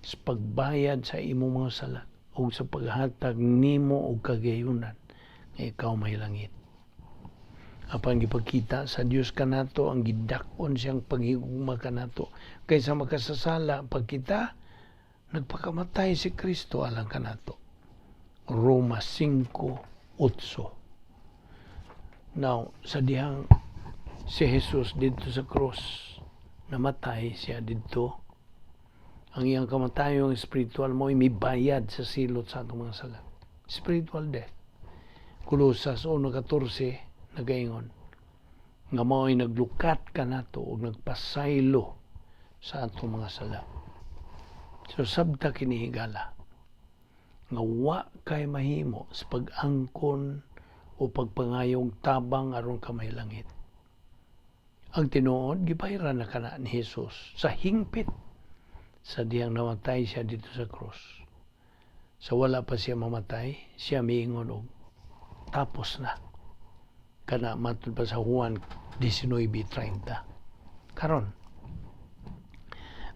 sa pagbayad sa imong mga sala ug sa paghatag nimo og kagayunan nga ikaw mahilangit. Apan gipakita sa Dios kanato ang gidak-on siyang paghigugma kanato kaysa makasasala pag kita, nagpakamatay si Kristo alang kanato. Roma 5:8. Now, sa dihang si Jesus didto sa cross, namatay siya didto. Ang iyang kamatayong spiritual mo mibayad sa silot sa atong mga sala. Spiritual death. Kolosas 1:14 nagaingon nga mao'y naglukat kanato ug nagpasaylo sa atong mga sala. So sabta kini, higala, nga wa kay mahimo sa pag-angkon o pagpangayong tabang aron ka mahilangit. Ang tinuod, gibayran na kana ni Jesus sa hingpit sa diyang namatay siya didto sa cross. Sa wala pa siya mamatay, siya miingon og "Tapos na." Kana matud pa sa Juan 19:30. Karon,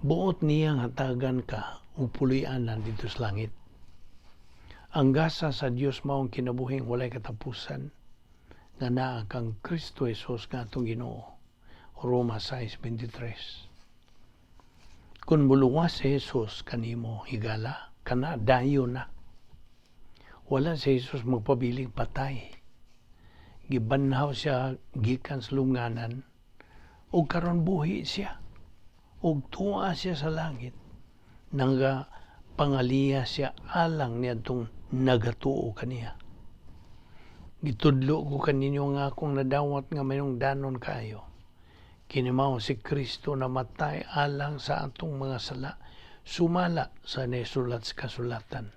buot niyang hatagan ka og puloy-anan didto sa langit. Ang gasa sa Dios mao ang kinabuhing walay katapusan nga naa kang Kristo Jesus nga atong Ginoo. Roma 6:23. Kung muluwas si Jesus kanimo, higala, kana dayon na. Wala si Jesus magpabiling patay. Gibanhaw siya gikan sa lubnganan ug karon buhi siya. Ug tuwa siya sa langit. Nanga pangaliya siya alang niadtong nagatuo kaniya. Gitudlo ko kaninyo nga akong nadawat nga mahinungdanon kaayo. Kini mao si Kristo, namatay alang sa atong mga sala, sumala sa nasulat sa kasulatan.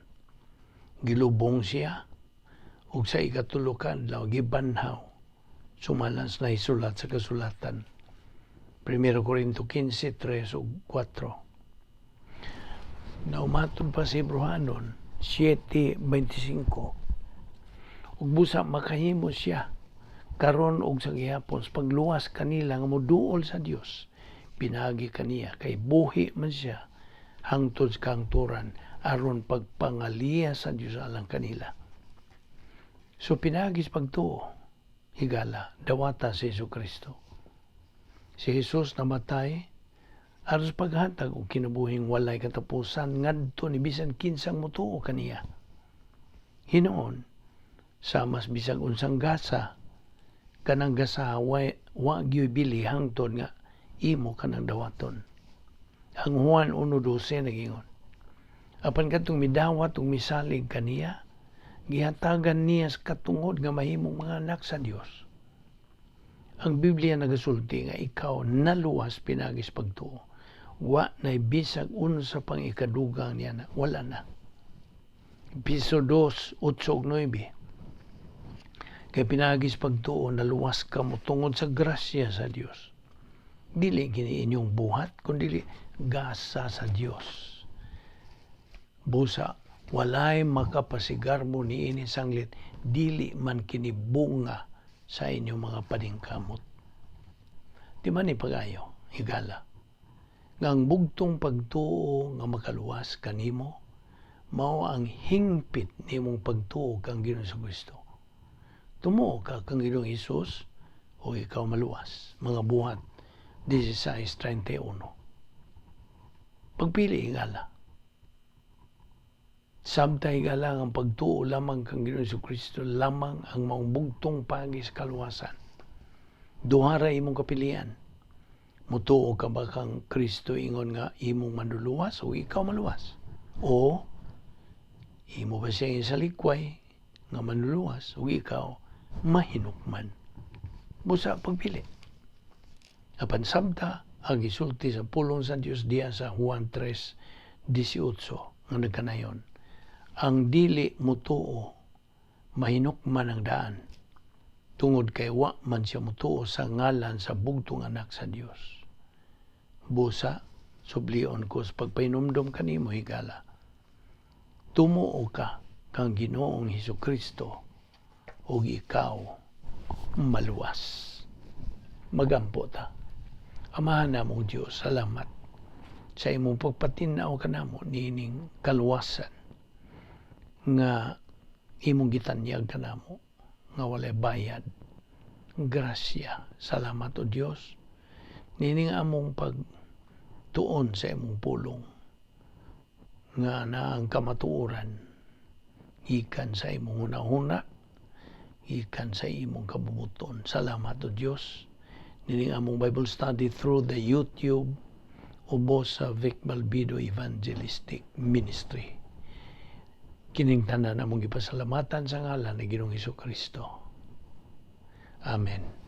Gilubong siya ug sa ikatulo ka adlaw gibanhaw, sumala sa naisulat sa kasulatan. 1 Corinto 15, 3 ug 4. Naumatod pa si Hebreohanon 7.25, ug busa makahimo siya karon ug sa gihapon sa pagluwas kanila nga moduol sa Dios pinaagi kaniya, kay buhi man siya hangtod sa kahangturan aron pagpangaliya sa Dios alang kanila. So pinaagi sa pagtuo, higala, dawata si Hesus Kristo. Si Jesus namatay aron sa paghatag og kinabuhing walay katapusan ngadto ni bisan kinsang motuo kaniya. Hinuon, sa mas bisag unsang gasa, kanang gasa wa gyoy bili hangtod nga imo kanang dawaton. Ang Juan 1:12 nagingon, apan kadtong midawat ug misalig kaniya, gihatagan niya sa katungod nga mahimong mga anak sa Dios. Ang Biblia nagasulti nga ikaw naluwas pinaagi sa pagtuo. Wa na bisag unsa pang ikadugang niya na wala na. Efeso 2, 8 ug 9. Kay pinaagi sa pagtuo naluwas ka mo tungod sa grasya sa Dios. Dili kini inyong buhat, kundi gasa sa Dios. Busa walay makapasigarbo niini sanglit dili man kini bunga sa inyong mga paningkamot. Di man ni pag-ayo, higala, nga ang bugtong pagtuo nga makaluwas kanimo mao ang hingpit nimong pagtuo kang Ginoong Kristo. Tumuo ka kang Ginoong Hesus o ikaw maluwas. Mga Buhat 16:31. Pagpili, higala. Samtang, higala, ang pagtuo lamang kang Ginoong Kristo lamang ang maong bugtong pagi sa kaluwasan. Duha ra imong kapilian. Mutuo ka ba kang Kristo ingon nga imong manluluwas o ikaw maluwas? O imo ba siya isalikway nga manluluwas o ikaw mahinukman? Busa pagpili. Apan sabta ang gisulti sa pulong sa Dios diya sa Juan 3:18 nga nagkanayon, ang dili mutuo mahinukman ang daan tungod kay wa man siya mutuo sa ngalan sa bugtong anak sa Dios. Busa sublion ko sa pagpahinumdom kanimo, higala. Tumuo ka kang Ginoong Hesus Kristo ug ikaw maluwas. Magampo ta. Amahan namong Dios, salamat sa imong pagpatin-aw kanamo niining kaluwasan nga imong gitanyag kanamo nga walay bayad. Grasya. Salamat, o Dios. Niining among pagtuon sa imong pulong nga na ang kamatuoran gikan sa imong hunahuna, gikan sa imong kabubut-on. Salamat, o Dios. Niining among Bible study through the YouTube ubos sa Vic Balbido Evangelistic Ministry. Kining tanan among gipasalamatan sa ngalan ni Ginoong Hesus Kristo. Amen.